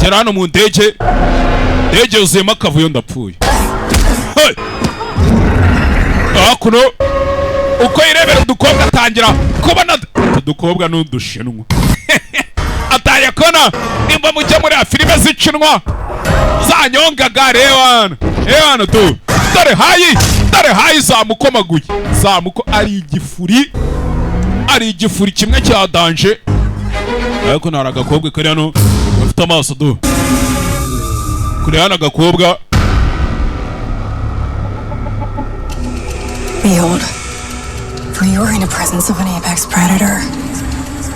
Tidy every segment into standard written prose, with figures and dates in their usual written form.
Kera hano mu ndege, ndege yuzuyemo akavuyo, ndapfuye. Hey! Hakuno uko yirebera udukobwa, atangira kubona utu dukobwa n'udushinwa. Atangiye kubona nimba mujya muri filime z'icinwa zanyongaga. Reba hano, reba hano tu, dore hayi, dore hayi, zamukomaguye, zamuko ari igifuri, ari igifuri kimwe cya danger. Ariko hari agakobwa kari hano gafite amaso du kure hano, agakobwa. Behold, for you are in the presence of an apex predator.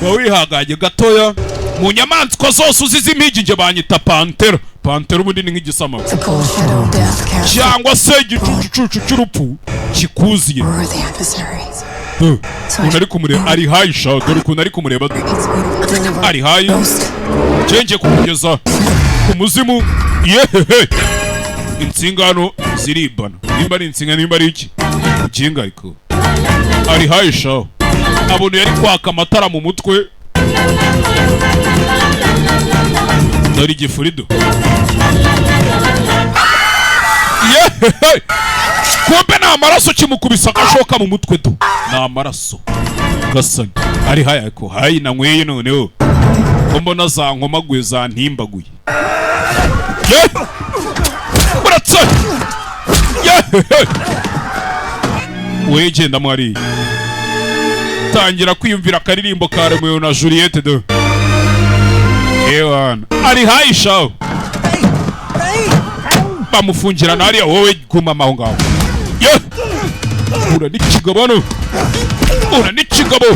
Uba wihanganye gatoya. Mu nyamaswa zose uzi z'impigi, njye banyita pantera. Pantera ubundi ni nk'igisamagwe. The cold shadow of death casts Cyangwa se igicucucucu cy'urupfu kikuziye. over the adversary. Du, ukuntu ari kumureba ari high sha, dore ukuntu ari kumureba du. Ari high. Ghost. Cyenge kumugeza ku muzimu. Yehehe, insinga hano ziribana, nimba ari insinga, nimba ari iki ikinga, ariko ari high sha. Abona yari kwaka amatara mu mutwe. Dore igifurido. Yehehe, kumbe ni amaraso kimukubisa agashoka mu mutwe du, ni amaraso gasani. Ari high, ariko high nanyweye noneho ko mbona zankomaguye, zantimbaguye. Ye uratse, yehehe, wegenda mwariya, tangira kwiyumvira akaririmbo ka Romeo na Juliette do. Ewana, ari high shawo, bamufungira hariya. Wowe guma aho ngaho. Ye ura n'ikigabo hano, ura n'ikigabo.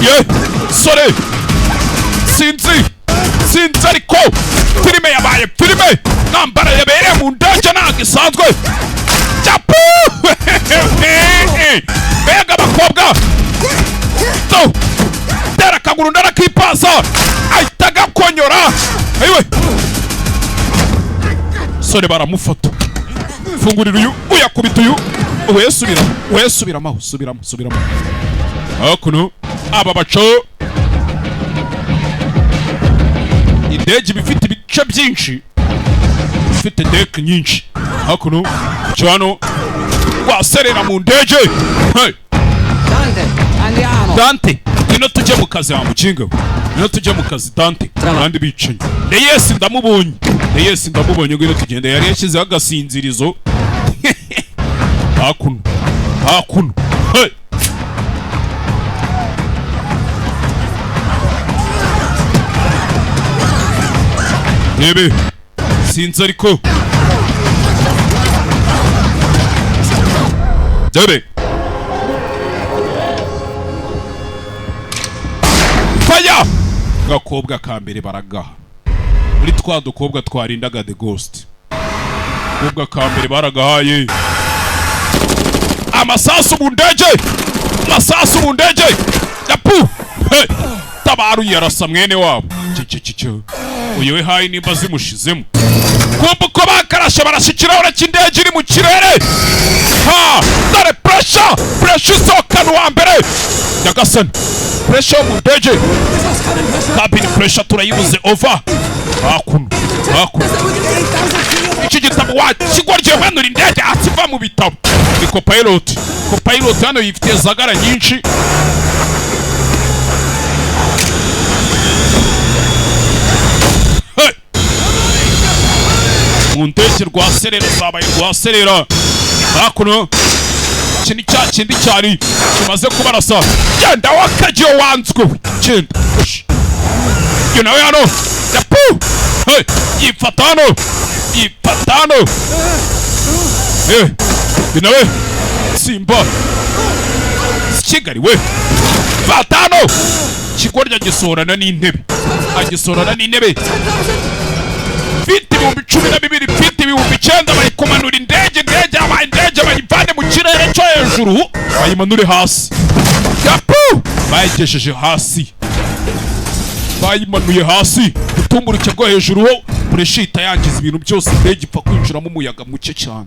Ye sore, sinzi, sinzi, ariko filime yabaye filime. Ntambara yabereye mu ndege ntabwo isanzwe. Cyapu, mbega abakobwa to! Tera akaguru, ndarakipasa, ahita agakonyora. Ayiwe sore, baramufata. Fungurira uyu, uyakubita uyu. We subiramo, we subiramo, subiramo, subiramo. Hakuno aba baco indege iba ifite ibice byinshi, ifite deck nyinshi. Hakuno cyo waserera mu ndege. Hey! Dante, andiamo. Dante, ngwino tujye mu kazi. Wa mukinga we, ngwino tujye mu kazi Dante. Abandi bicanyi, Reyes ndamubonye, Reyes ndamubonye, ngwino tugende. Yari yashyizeho agasinzirizo. Hakuno, hakuno. Hey! Rebe, sinzi ariko dore faya. Gakobwa ka mbere baragaha muri twa dukobwa twarindaga the ghost. Gakobwa ka mbere baragahaye. Amasasu mu ndege, amasasu mu ndege. Yapu! Hey! Tabaru yarasa mwene wabo. Cyo uyu we hayi nimba zimushizemo. Kumva uko bakarashe, barashe ikirahure cy'indege iri mu kirere. Ha, dore pressure, pressure isohokana uwa mbere. Nyagasani, pressure yo mu ndege, cabin pressure turayibuze, over. Hakuno, hakuno iki gitabo wakigorye, manura indege hasi, iva mu bitabo. Ni copilot, copilot hano yifitiye zagara nyinshi. Hey! Mu ndege rwa serera, zabaye rwa serera. Hakuno iki ni cya kindi cyari kimaze kubarasa. Genda wakagiye wanzwe we, genda. Ush. Uyu nawe hano yapu. Hey! Yifata hano, yifata hano. Eh, uyu nawe simba Kigali we, fata hano. Ikigoryi agisorana n'intebe, agisorana n'intebe. Mfite 12,000, mfite 9000. Bari kumanura indege, indege yabaye indege, bayivane mu kirere cyo hejuru bayimanure hasi. Yapu, bayigejeje hasi, bayimanuye hasi. Utumburuke bwo hejuru ho pressure ihita yangiza ibintu byose, indege ipfa kwinjiramo umuyaga muke cyane.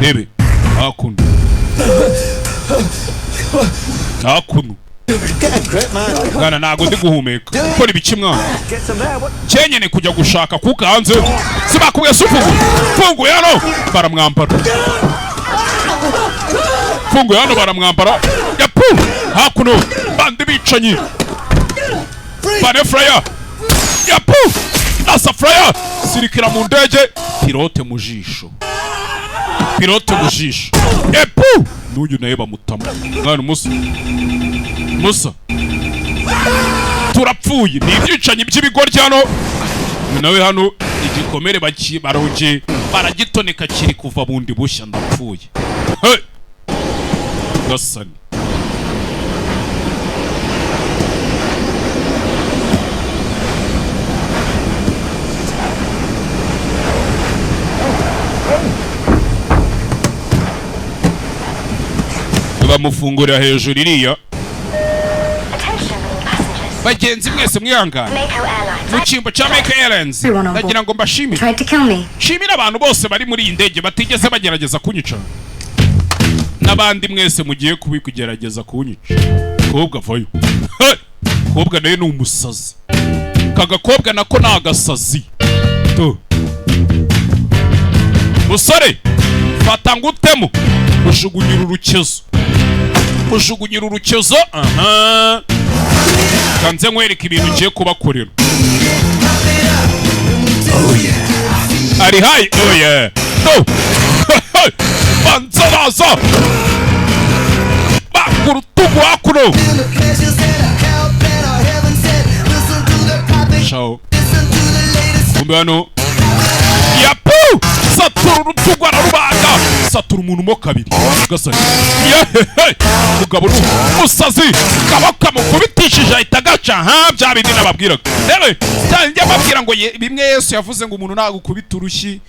Rebe hakuno, hakuno. Get a grip, man. Mwana, ntabwo ndi guhumeka. Gukora ibiki, mwana? Get some air. What? Cyenyene kujya gushaka kuka hanze, sibakubwiye se? Ufunguye, funguye hano baramwambara, funguye hano baramwambara. Yapu, hakuno bandi bicanyi bane fraya. Yapu, nasa fraya sirikira mu ndege. Pilote mu jisho, pilote mu jisho. Epu, n'uyu nawe bamutama. Mwana, musa, musa, turapfuye, ni ibyicanyi by'ibigoryi hano. Uyu nawe hano igikomere barongeye baragitoneka, kiri kuva bundi bushya. Ndapfuye. Hey! Gasani bamufungurira hejuru iriya. Attention all passengers. Bagenzi mwese, mwihangane. Mako Airlines. Mu cyimbo cya Mako Airlines, ndagira ngo mbashimire. Tried to kill me. Nshimire abantu bose bari muri iyi ndege batigeze bagerageza kunyica, n'abandi mwese mugiye kubikugerageza kunyica. Kobwa avayo. Hey! Kobwa nawe ni umusazi, kagakobwa nako ni agasazi tu. Musore, fata ngutemo, ujugunyira urukezo, ujugunyira urukezo. Aha, kanze nkwereka ibintu ngiye kubakorera. Ari hayi, oh yeah, no banza baza bakura urutugu hakuno. Ciao. Kumbe hano yapu satura urutugu, ararubaga, satura umuntu mo kabiri. Gasani yehehe, mugabo ni umusazi, kaba kamukubitishije ahita agaca. Ha, bya bindi nababwiraga rero, njya mbabwira ngo bimwe Yesu yavuze ngo umuntu nagukubita urushyi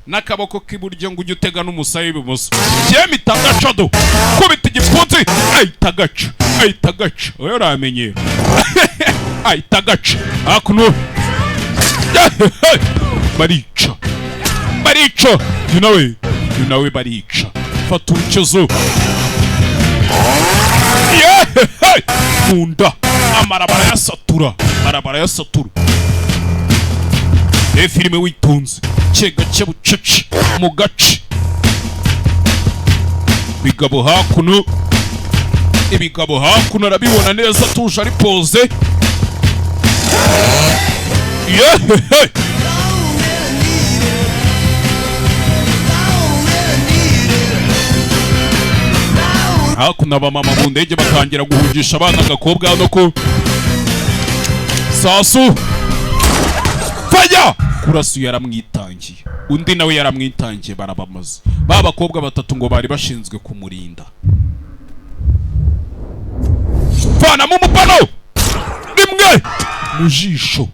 n'akaboko k'iburyo ngo ujye utega n'umusaya w'ibumoso. Njyewe mpita agaca do, kubita igipfunsi ahita agaca, ahita agaca. Oyo uramenyera, ahita agaca hakuno. Yehehe, barica, barica. Uyu nawe, uyu nawe barica. Fata urukezo. Yehehe, mu nda, amara barayasatura, amara barayasatura. Reba filime witonze, gake gake, bucece mu gace. Bigabo hakuno, ibigabo hakuno arabibona neza, atuje, ari poze. Yehehe, hakuno abamama mu ndege batangira guhungisha abana. Agakobwa hano ko sasu faya kurasu yaramwitangiye, undi nawe yaramwitangiye, barabamaze. Ba bakobwa batatu ngo bari bashinzwe kumurinda. Vanamo umupano rimwe mu jisho.